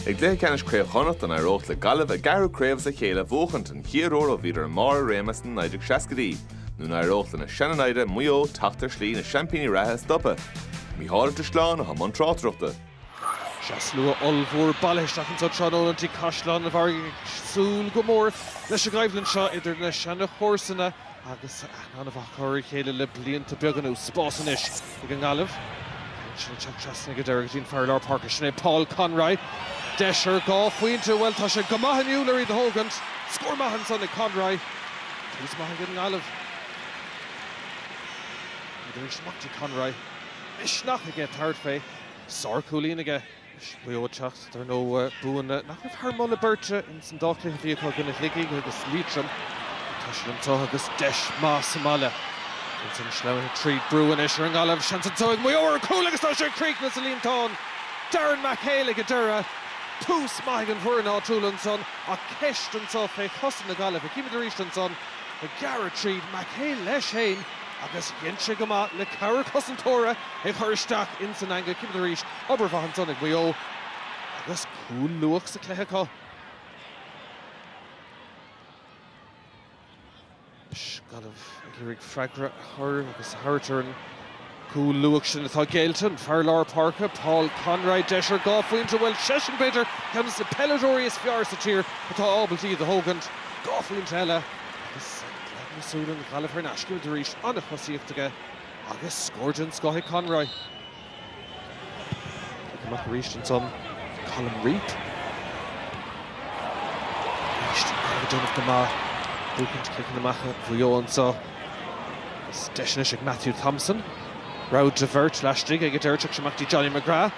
I gcluiche ceannais Craobh Chonnacht an éireodh le Gaillimh a gceathrú craobh as a chéile a bhuachaint, an chéad uair ó bhíodar i mbarr a réime sna 1960idí? Nó an éireodh lena seana-naimhde Maigh Eo teacht ar shlí na seaimpíní reatha a stopadh? Mícheál Ó Drisleáin atá i mbun tráchtaireachta. Sea, slua ollmhór bailithe isteach anseo tráthnóna dtí Caisleán an Bharraigh ag súil go mór leis an gcoimhlint seo idir na seana-chomharsana agus aithne an-mhaith acu ar a chéile le blianta beaga anuas. Spás anois ag an nGaillimh. Sin ag teacht trasna ag an deireadh go dtí an fear lár páirce. Sin é Paul Conroy. Deis ar dhá phointe. Bhuel, tá sé go maith inniu le iad a thógaint. Scór maith ansan ag Conroy. Tús maith ag an nGaillimh. Iad arís amach dtí Conroy. Misneach aige tabhairt fé. Sár-chúilín aige. Maigh Eo ag teacht, dar ndóigh, buanna nach raibh thar moladh beirte ins an dá chluiche a bhí acu i gcoinne Shligigh agus Liatroim. Tá siad anseo agus deis maith sa mbaile. Ansan sleamhnaithe tríd brú anois ar an nGaillimh. Seans anseo ag Maigh Eo ar chúl agus tá sé críochnaithe sa líontán. Darren McHale ag an deireadh. Tús maith ag an bhfoireann áitiúil ansan ach ceist anseo fé chosa na Gaillimhe. Címid arís ansan ag gearradh tríd McHale leis féin agus dhein sé go maith le cabhair cosantóra é chur isteach ins an eangach. Címid arís. Obair mhaith ansan ag Maigh Eo agus cúl luath sa chluiche acu. Anois Gaillimh ag iarraidh freagra a chur agus a thabhairt ar an gcúl luath sin atá géillte. An fear lár páirce, Paul Conroy, deis ar dhá phointe. Bhuel, seisean b'fhéidir ceann de na peileadóirí is fearr sa tír atá ábalta iad a thógaint. Dhá phointe eile agus glan na súl an Ghaillimh thar n-ais. Címid arís an-chosaíocht aige agus scór den scoth ag Conroy. Tugtha amach arís ansan Colm Reape. Arís ag déanamh go maith. Buachaint ciceanna amach Mhaigh Eo anseo. Is deis anois ag Matthew Thompson. Rogha de bheirt laistigh ag an deireadh. Tiocfaidh sé amach dtí Johnny McGrath.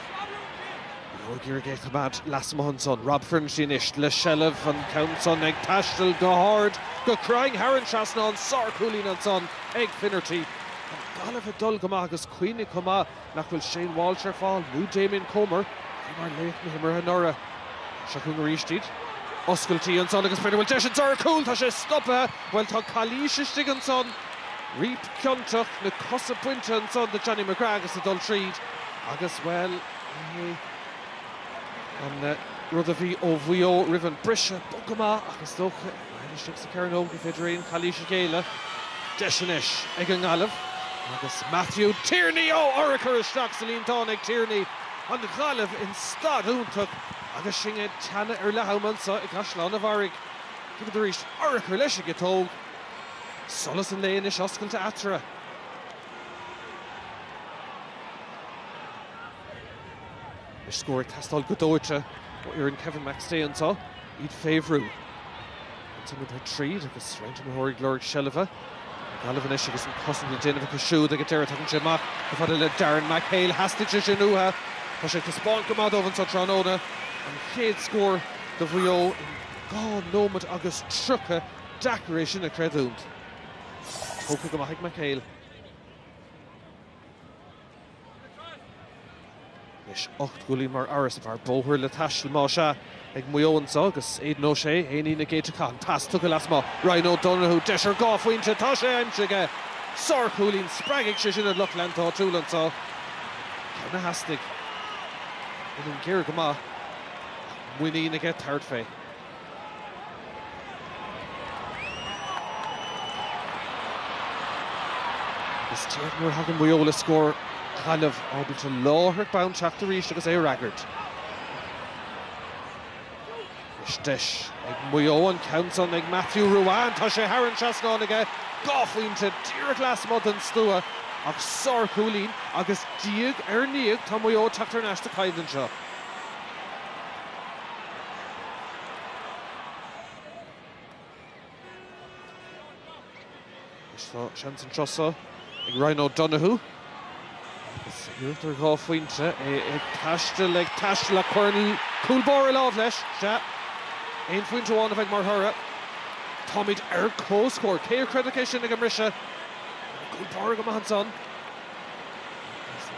Maigh Eo ag iarraidh é a choimeád lasmuigh ansan. Rob Finnerty anois le seilbh an ceann san ag taisteal go hard go cruinn thar an trasnán. Sár-chúilín ansan ag Finnerty. Tá Gaillimh ag dul go maith agus cuimhnigh chomh maith nach bhfuil Shane Walsh ar fáil nó Damien Comer, a bhí mar laoch na himeartha anuraidh. Seo chugainn arís iad. Oscailtí ansan agus b'fhéidir bhfuil deis anseo ar chúl, tá sé stoptha, bhuel tá calaois istigh ansan. Reape ciontach, na cosa bainte ansan de Johnny McGrath agus ag dul tríd agus, bhuel, ní hé an rud a bhí ó Mhaigh Eo roimh an briseadh, bog go maith ach is dócha, Bhuel, istigh sa chearnóg, ní féidir aon chalaois a ghéilleadh. Deis anois ag an nGaillimh agus Matthew Tierney, ó, urchar isteach sa líontán ag Tierney. An Ghaillimh in staid iontach agus sinn ag teannadh ar leath ama anseo i gCaisleán an Bharraigh. Címid arís urchar leis an gciotóg. Solas an lae anois oscailte eatarthu. Anois scór ag teastáil go dóite ó fhoireann Kevin McStay anseo, iad fé bhrú. Ansan oibrithe tríd agus roinnt imreoirí ag lorg seilbhe. Gaillimh anois agus an cosaint le déanamh acu siúd ag an deireadh. Tagann sé amach chomh fada le Darren McHale. Theastaigh sé sin uathu. Tá sé ag taispeáint go maith dóibh anseo tráthnóna. An chéad scór do Mhaigh Eo in 2 nóiméad agus 30. Deacair é sin a chreidiúint. Tógtha go maith ag McHale. Anois 8 gcúilín mar fharasbarr, bóthar le taisteal más ea ag Maigh Eo anseo agus Aidan O'Shea, Éinín na gCéadta Cath, an pas tugtha lasmuigh, Ryan O'Donoghue, deis ar dhá phointe, tá sé aimsithe aige! Sárchúilín, spreagfaidh sé sin an lucht leanta áitiúil anseo. Ceann a theastaigh. Uillinn géar go maith ach muinín aige tabhairt fé. Is déarfainn nuair a thagann Maigh Eo le scór Gaillimh ábalta láithreach bonn teacht arís agus é a fhreagairt. Anois deis ag Maigh Eo an ceann san ag Matthew Ruane. Tá sé thar an trasnán aige, dhá phointe díreach lasmuigh den stua ach sárchúilín agus diaidh ar ndiaidh tá Maigh Eo ag teacht thar n-ais sa choimhlint seo. Anois tá seans anseo so ag Ryan O'Donoghue. Agus iarracht ar dhá phointe, é ag taisteal, ag taisteal ach cuireann cúl báire lámh leis. Sea, aon phointe amháin a bheidh mar thoradh. Táimid ar comhscór. Cé a chreidfeadh é sin ag an mbriseadh? Cúl báire go maith ansan.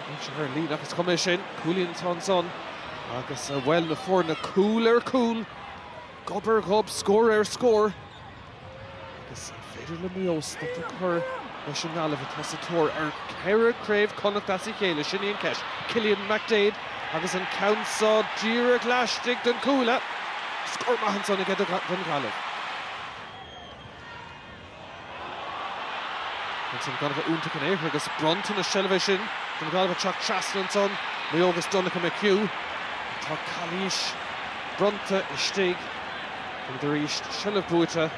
Agus ar an líne ach is cuma é sin, cúilín atá ansan agus, bhuel, na foirne cúl ar chúl, gob ar ghob, scór ar scór. Agus an féidir le Maigh Eo stop a chur leis an nGaillimh atá sa tóir ar cheithre craobh Chonnacht as a chéile? Sin í an cheist. Cillian McDaid. agus an ceann seo díreach laistigh den chuaille. Scór maith ansan aige don Ghaillimh. Ansan gan a bheith iontach in aon chor agus bronntanas seilbhe é sin don Ghaillimh ag teacht trasna ansan, Maigh Eo agus Donncha McHugh. Tá calaois bronnta istigh agus arís seilbh buaite ach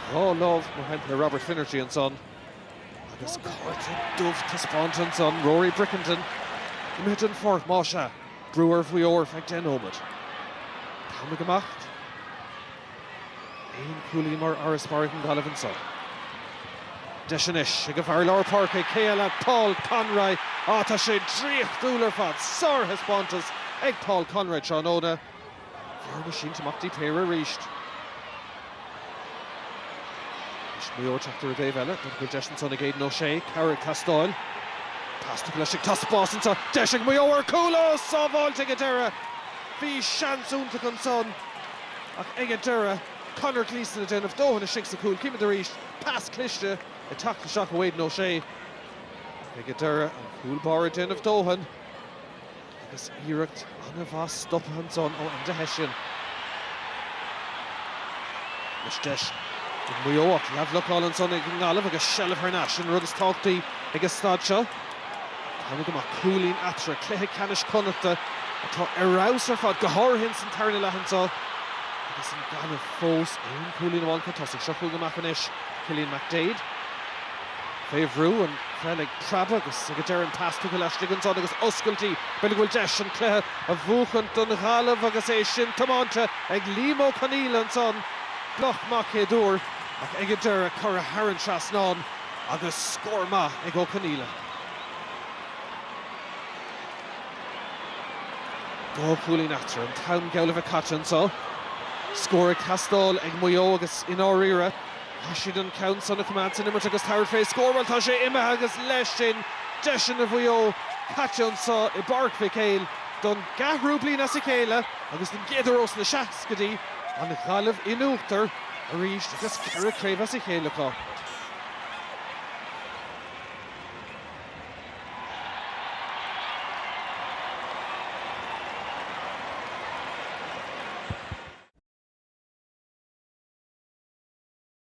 dhá lámh mar shampla Robert Finnerty ansan agus cárta dubh taispeánta ansan, Rory Brickenden imithe den pháirc, más ea, brú ar Mhaigh Eo ar feadh 10 nóiméad. T-am ag imeacht. Aon chúilín mar fharasbarr ag an Ghaillimh anso. Deis anois ag an bhfear lár páirce, cé eile, Paul Conroy. Á, tá sé draíochtúil ar fad. Sárthaispeántas ag Paul Conroy tráthnóna. Bearna sínte amach dtí péire arís. Anois Maigh Eo ag teacht ar an dtaobh eile. B'fhéidir go bhfuil deis ansan ag Aidan O'Shea. Cabhair ag teastáil. Pas tugtha leis ag tá spás anso. Deis ag Maigh Eo ar chúl. Ó, sábháilte ag an deireadh. Bhí seans iontach ansan. Ach ag an deireadh, Conor Gleeson ag déanamh dóthain istigh sa chúl. Címid arís pas cliste ag teacht isteach ó Aidan O'Shea. Ach ag an deireadh, an cúl báire ag déanamh dóthain agus iarracht an-mhaith stoptha ansan ó Enda Hession. Anois deis ag Maigh Eo ach leathbhlocáil ansan ag an nGaillimh agus seilbh thar n-ais, an rud is tábhachtaí ag an staid seo. Tá go maith cúilín eatarthu, cluiche ceannais Chonnachta atá ar fheabhas ar fad, go háirithe ins an tarna leath anseo agus an Ghaillimh fós aon chúilín amháin chun tosaigh. Seo chugainn amach anois Cillian McDaid fé bhrú, an pheil ag preabadh agus ag an deireadh an pas tugtha laistigh ansan agus oscailt í. B'fhéidir go bhfuil deis an cluiche a bhuachaint don Ghaillimh agus é sin tiomáinte ag Liam Ó Conaola ansan. Bloc maith chéaduair ach ag an deireadh curtha thar an trasnán. Agus scór maith ag Ó Conaola. Dhá chúilín eatarthu, an t-am geall le bheith caite anseo. Scór ag teastáil ag Maigh Eo agus i ndáiríre, caithfidh siad an ceann san a choimeád san imirt agus tabhairt fé scór. Bhuel, tá sé imithe agus leis sin, deiseanna Mhaigh Eo caite anseo i bPáirc Mhic Éil don gceathrú bliain as a chéile agus don gcéad uair ós na seascaidí, an Ghaillimh in uachtar arís agus ceithre craobh as a chéile acu.